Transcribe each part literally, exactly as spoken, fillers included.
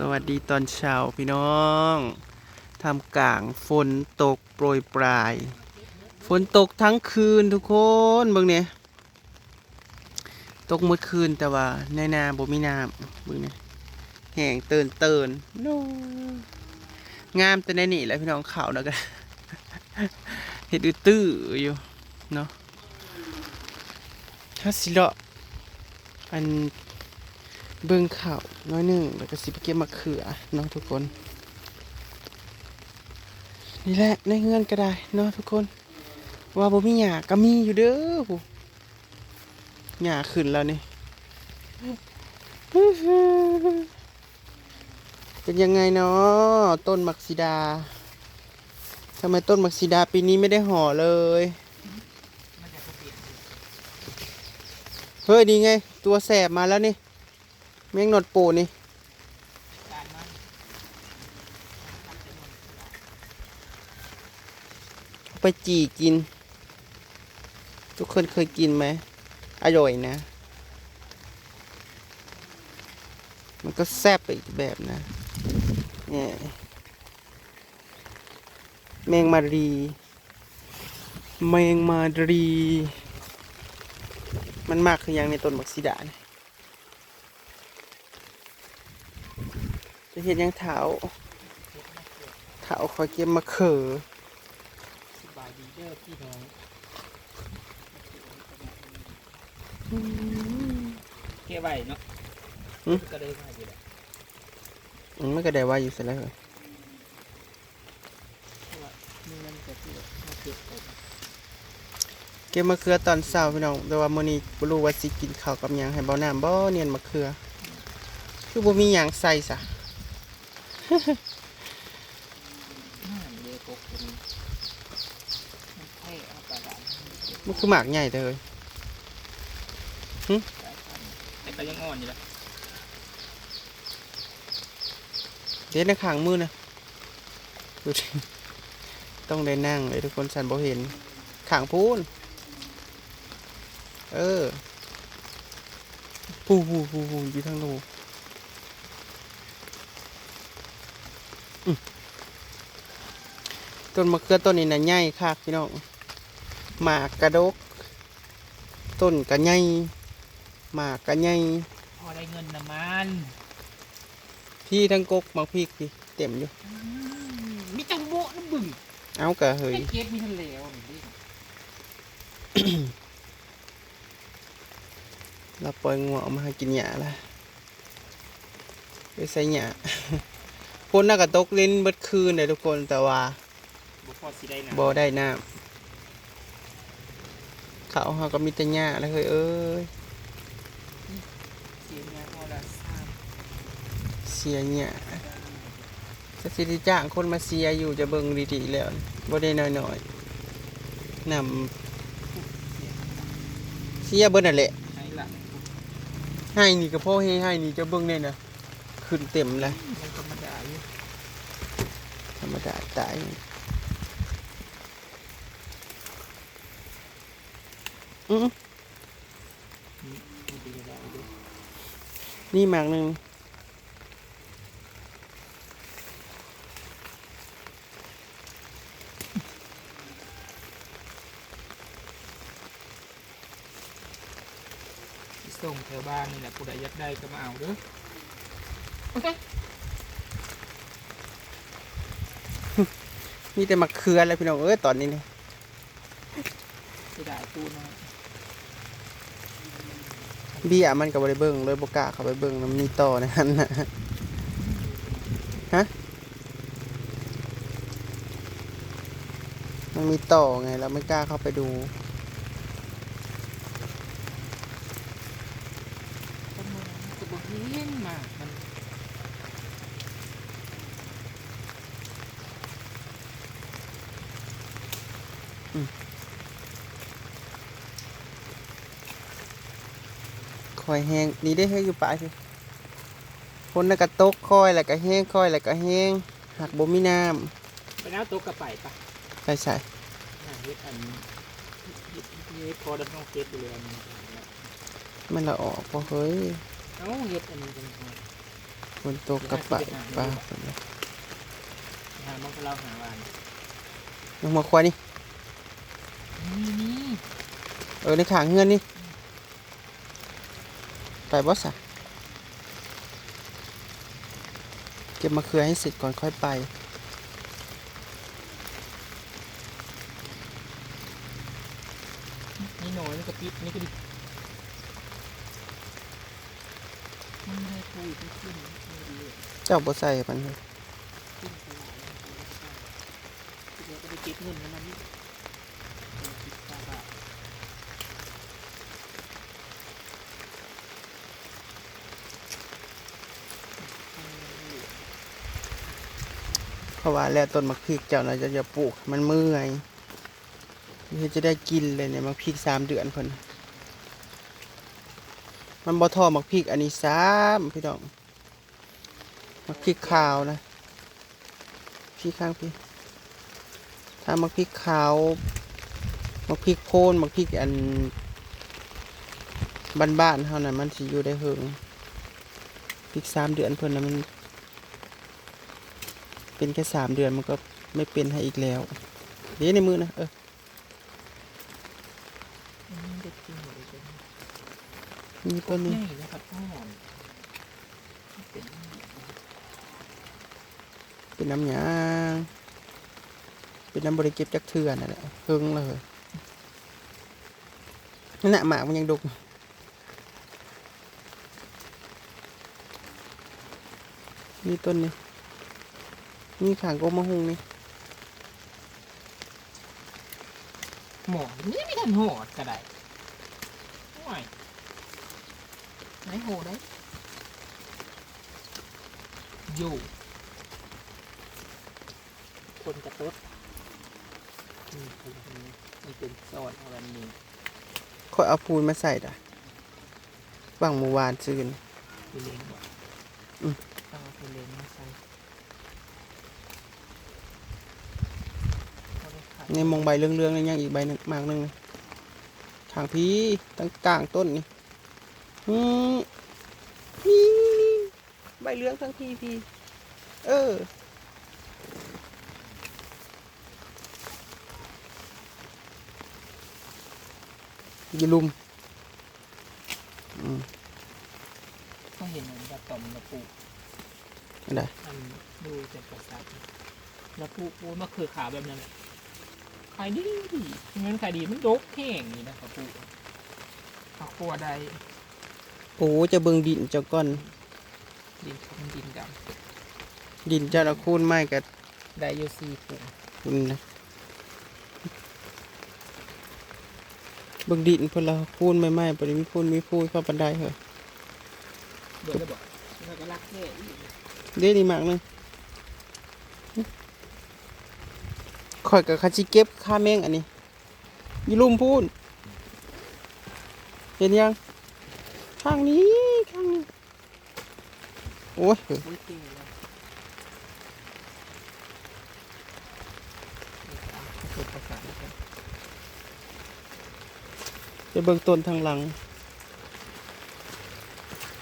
สวัสดีตอนเช้าพี่น้อง ท่ามกลางฝนตกโปรยปราย ฝนตกทั้งคืนทุกคน เบิ่งเนี่ย ตกเมื่อคืนแต่ว่าในนาบ่มีน้ำ เบิ่งเนี่ย แห้งเติ่นเติ่น โน้ งามแต่ในนี่แหละพี่น้อง เขาแล้วก็ เฮ็ดอือตื้ออยู่เนาะ ถ้าสิเลาะ อัน เบิ่งเขาวน้อยหนึ่ง แล้วก็สิไปเก็บมะเขือเนาะทุกคน นี่แหละในเฮือนก็ได้เนาะทุกคน ว่าบ่มีหญ้าก็มีอยู่เด้อผู้หญ้าขึ้นแล้วนี่ เป็นยังไงเนาะต้นหมากสีดา ทำไมต้นหมากสีดาปีนี้ไม่ได้ห่อเลย เฮ้ย นี่ไง ตัวแสบมาแล้วนี่ แมงนอดปูนี่ ไปจี่กิน ทุกคนเคยกินไหม อร่อยนะ มันก็แซ่บไปอีกแบบนะ เนี่ย แมงมารี แมงมารี มันมากคือหยังในต้นบักสีดาเนี่ย จะเห็นยังเท้า เท้าคอยเก็บมะเขือ สบายดีเด้อพี่น้อง เก็บไว้เนาะ หึ ก็ได้ไว้อยู่แหละ อืม มันก็ได้ไว้อยู่ซะแล้วเหรอ เพราะว่ามีเงินก็คือมาเก็บไป เก็บมะเขือตอนเช้าพี่น้อง แต่ว่ามื้อนี้บ่รู้ว่าสิกินข้าวกับหยังให้เบาน้ำบ่ เนียนมะเขือ คือบ่มีหยังใส่ซะ น้ำเดียวก็คือมันแค่เอาไปละ มันคือหมากใหญ่เด้อ หึ แต่ก็ยังอ่อนอยู่นะ เด็ดในข้างมือนะ ดูดิ ต้องได้นั่งเลยทุกคน สันบ่เห็น ข้างพูน เออ ผู้ผู้ผู้ผู้อยู่ทางโน้น อืม ต้นมะเขือต้นนี้นะใหญ่คักพี่น้อง หมากกะดก ต้นกะใหญ่ หมากกะใหญ่ พอได้เงินนะมัน พี่ทั้งกกหมากพริกพี่เต็มอยู่ อืม มีจังโบะน้ำบึง เอากะเฮ้ย ไปเก็บมีทันแล้วนี่ เราปล่อยงัวออกมาให้กินหญ้าละ ไปใส่หญ้า ฝนน่ะก็ตกลินเบิดคืนเลยทุกคน แต่ว่า บ่พอสิได้น้ำ บ่ได้น้ำ เขาเฮาก็มีแต่หญ้าแล้วเฮ้ยเอ้ย เสียหญ้าพอละสาม เสียหญ้า ก็สิได้จ้างคนมาเสียอยู่ จะเบิ่งดีๆแล้ว บ่ได้น้อยๆ น้ำ เสียเบิดนั่นแหละ ไห้ละ ไห้นี่ก็พอแฮง ไห้นี่จะเบิ่งแน่นะ ขึ้นเต็มเลย มันธรรมดาอยู่ ธรรมดาตาย อือ นี่หมากหนึ่ง ส่งแถวบ้านนี่แหละ ผู้ใดอยากได้ก็มาเอาเด้อ มีแต่มะเขือแล้วพี่น้องเอ้ย ตอนนี้นี่ เสียดายปูเนาะ เบี้ยมันก็บ่ได้เบิ่งเลย บ่กล้าเข้าไปเบิ่ง มันมีต่อในนั้นน่ะ ฮะ มันมีต่อไง เราไม่กล้าเข้าไปดู ก็บ่เห็นหมากมัน อืม ค่อยแฮง นี่เด้ เฮ้ย อยู่ปลายสิ ฝนน่ะก็ตกค่อย แล้วก็แฮง ค่อย แล้วก็แฮง หากบ่มีน้ำ ไปน้ำตกกะไปปะ ไปใส่ หาเฮ็ดอันนี้ เฮ็ด เฮ็ดพอดำน้องเก็บอยู่เลยอันนี้ มันละออกบ่เฮ้ย เอ้า เฮ็ดอันนี้กันก่อน มันตกกับปลาปลา หาบ้างก็เล่าหาว่า ยังมาครัวนี่ นี่นี่ เออ ในข้างเฮือนนี่ ไปบ่สะ เก็บมะเขือให้เสร็จก่อนค่อยไป นี่น้อยนี่กระปิดนี่ก็ดี มันได้คุยไปขึ้นไม่ดี เจ้าบ่ใส่มันเลย ขึ้นไปหลายแล้วก็ได้ เดี๋ยวก็ไปเก็บเงินให้มันนี่ เพราะว่าแล้วต้นมะพริกเจ้านะเจ้าอย่าปลูก มันเมื่อย เฮ็ดจะได้กินเลยเนี่ยมะพริกสามเดือนเพิ่น มันบ่ท่อมะพริกอันนี้ซ้ำพี่น้อง มะพริกขาวนะ พี่ข้างพี่ ถ้ามะพริกขาว มะพริกโพน มะพริกอัน บ้านๆเฮานะมันสิอยู่ได้เฮิง พริกสามเดือนเพิ่นนะมัน เป็นแค่สามเดือนมันก็ไม่เป็นให้อีกแล้ว เดี๋ยวในมือนะ เออ อืมเด็ดจริงเลย นี่ต้นนี้ ใหญ่นะครับพ่อหมอนเป็น เป็นน้ำหยาง เป็นน้ำบริเก็บจักเทื่อนั่นแหละเพิ่งเลย นั่นน่ะหมากมันยังดก นี่ต้นนี้ นี่ขางกกมะฮุงนี่ หมอนนี่ไม่ทันหอดก็ได้โอ้ยไหนโหได้อยู่ คนกระตุ้ดนี่คนนี้มันเป็นซอนเอาอันนี้ ค่อยเอาพูนมาใส่ด่ะ หว่างเมื่อวานซืน ไปเลี้ยงบ่ อืม เอาไปเลี้ยงมาใส่ ในมองใบเหลืองๆนี่ยังอีกใบหนึ่งหมากหนึ่งนี่ ทางพี่ตั้งกลางต้นนี่ อืมนี่ใบเหลืองทั้งพี่พี่ เออ อย่าลุม อืม ก็เห็นเหมือนกับต่อมละปู อันใด อันดูจากกระสับละปูปูมะเขือขาวแบบนั้นแหละขายดีดีเงินขายดีมันดกแห้งนี่นะครับปูเอาครัวได้ โอ้จะเบิ่งดินเจ้าก่อน ดินเขาเป็นดินดำ ดินเจ้าละคูณไม้กับ ได้อยู่สี่ปู คุณนะ เบิ่งดินเพิ่นละคูณใหม่ๆบ่ได้มีคูณมีพูยเข้าปานใดเหรอ เบิดแล้วบอกแล้วก็รักแค่อีก เด้นี่หมากหนึงข่อยกับคาสิเก็บค่าแมงอันนี้ อยู่ลุ่มพูน เห็นยัง ข้างนี้ ข้างนี้ โอ้ย โอ้ยเก่งเลยนี่ครับผสมผสานกัน ไปเบิ่งต้นทางหลัง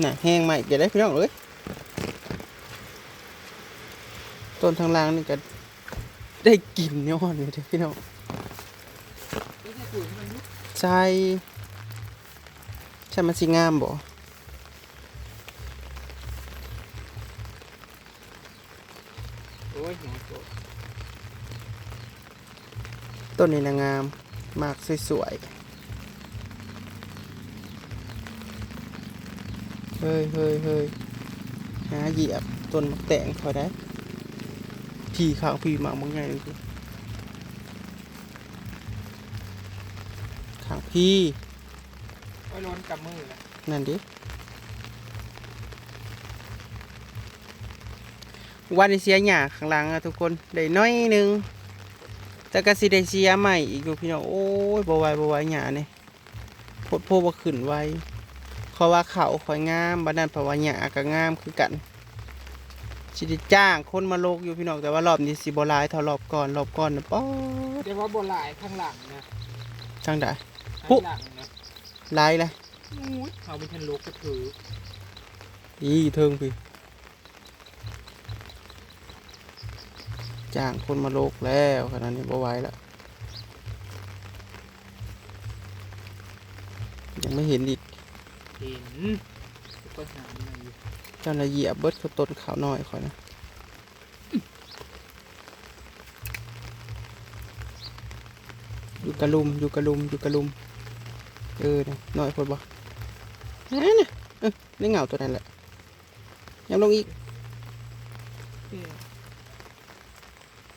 น่ะ แห้งใหม่เดี๋ยวได้พี่น้องเอ้ย ต้นทางหลังนี่ก็ได้กินย้อนอยู่เด้อพี่น้อง ไม่ใช่ปุ๋ยมันลูก ใช่ ใช่มันสิงามบ่ โอ้ยหัวโต ต้นนี้นะงาม หมากสวยๆ เฮ้ยเฮ้ยเฮ้ยหาเหยียบต้นหมากแตงเขาได้ พี่ข้างพี่หมากมันใหญ่เลย ข้างพี่ โอ้ยล้นกำมือเลย นั่นดิ วันนี้เสียหญ้าข้างหลังอะทุกคน ได้น้อยหนึ่ง แต่ก็สิได้เสียใหม่อีกอยู่พี่น้อง โอ้ย บ่ไหวบ่ไหวหญ้านี่ โพดโพบ่ขึ้นไว เขาว่าเขาข่อยงาม บัดนั้นเพราะว่าหญ้าก็งามคือกัน สิได้จ้างคนมาโลกอยู่พี่น้อง แต่ว่ารอบนี้สิบ่หลายเท่ารอบก่อน รอบก่อนน่ะป๊อด เรียกว่าบัวลายข้างหลังนะ ทางใด ข้างหลังนะ หลายเลย อุ้ยเขาเป็นทันโลกกระถือ อีเทิงพี่ จ้างคนมาโลกแล้ว ขนาดนี้บ่ไหวละ ยังไม่เห็นอีก เห็น ก็หามันอยู่ เจ้าน่ะเหยียบเบิดเขาต้นข้าวน้อยข่อยนะ อยู่กะลุม อยู่กะลุม อยู่กะลุม เออนะ น้อยโพดบ่ นั่นน่ะ เออ ในเงาตัวนั้นแหละ ยังลงอีก เออ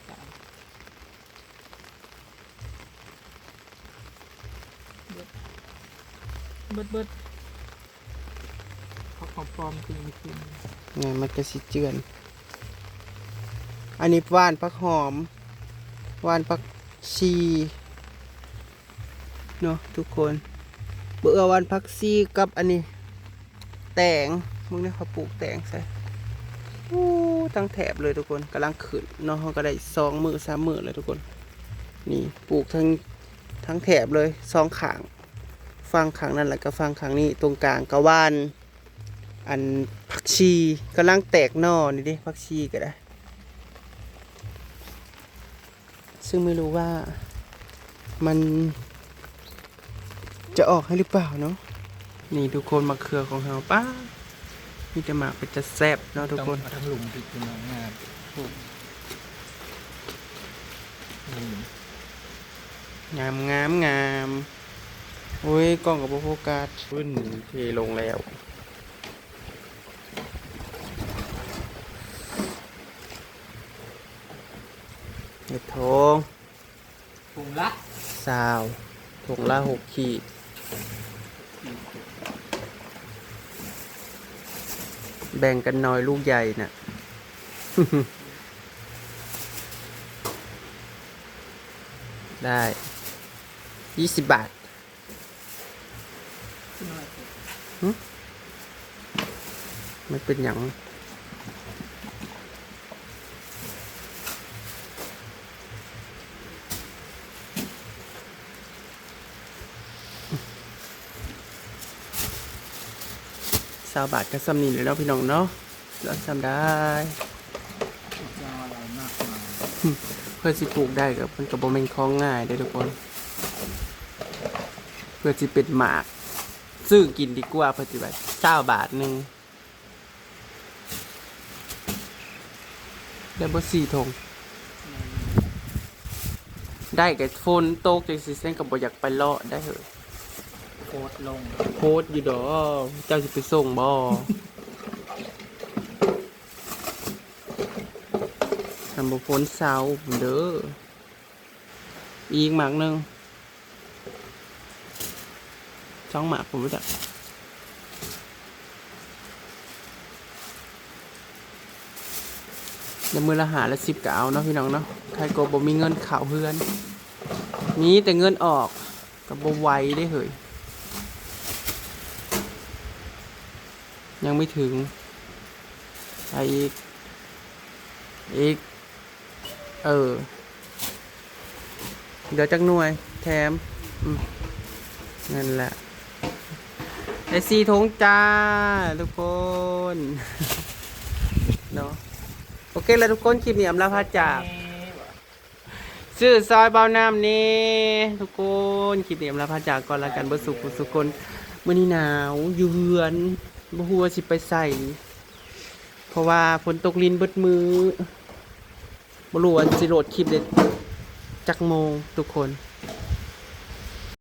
สามเบิด เบิด เบิด เขาของปลอมจริงจริง ไงมันก็สิเจือน อันนี้หว่านผักหอม หว่านผักชีเนาะทุกคน เบอร์หว่านผักชีกับอันนี้ แตง มึงเนี่ยเขาปลูกแตงใส่ อู้ ทั้งแถบเลยทุกคน กำลังขึ้นเนาะ เขาก็ได้สองมื้อสามมื้อแล้วทุกคน นี่ปลูกทั้ง ทั้งแถบเลย สองข้าง ฝั่งข้างนั่นแล้วก็ฝั่งข้างนี้ ตรงกลางก็หว่าน อันผักชีกำลังแตกหน่อนี่เด้ ผักชีก็ได้ ซึ่งไม่รู้ว่ามันจะออกให้หรือเปล่าเนาะ นี่ทุกคน มะเขือของเรา ป๊าด มีแต่หมากเป็นจะแซ่บเนาะทุกคน เอาทั้งหลุมผิดพี่น้องงามปลูกนี่ งาม งาม งาม โอ้ย กล้องก็บ่โฟกัส ขึ้นเทลงแล้ว เห็ดทอง ถุงละ ซาว ถุงละหกขีด แบ่งกันหน่อย ลูกใหญ่น่ะ ได้ ยี่สิบบาท มันเป็นหยัง ซาวบาทก็ส่ำนี้แหละเนาะพี่น้องเนาะ เหลือส่ำได้ จะเอาอะไรมากมาย เพื่อสิปลูกได้ก็มันก็บ่แม่นของง่ายเด้อทุกคน เพื่อสิเป็นหมาก ซื้อกินดีกว่า เพื่อสิแบบซาวบาทหนึ่ง ได้บ่สี่ถุง ได้ก็ฝนตกจังซี่ เส้นก็บ่อยากไปเลาะได้เหอะ โคตรลง โพสต์อยู่ดอก เจ้าสิไปส่งบ่ ทำบ่ฝนเซาเด้อ อีกหมากหนึ่ง สองหมากผมรู้จัก แล้วมื้อละห้าละสิบก็เอาเนาะพี่น้องเนาะ ใครก็บ่มีเงินเข้าเฮือน มีแต่เงินออก ก็บ่ไหวเด้เฮ้ย ยังไม่ถึง ไปอีก อีก เออ เดี๋ยวจักหน่วย แถม อืม นั่นแหละ ได้สี่ถุงจ้า ทุกคน เนาะ โอเคแล้วทุกคน คลิปนี้อำลาพาจาก ซื้อซอยเบาน้ำนี่ ทุกคน คลิปนี้อำลาพาจากก่อนละกัน เบิดสุขสุขคน มื้อนี้หนาว อยู่เฮือน บ่ฮู้ว่าสิไปไส เพราะว่าฝนตกรินเบิดมื้อ บ่รู้ว่าสิโหลดคลิปได้จักโมงทุกคน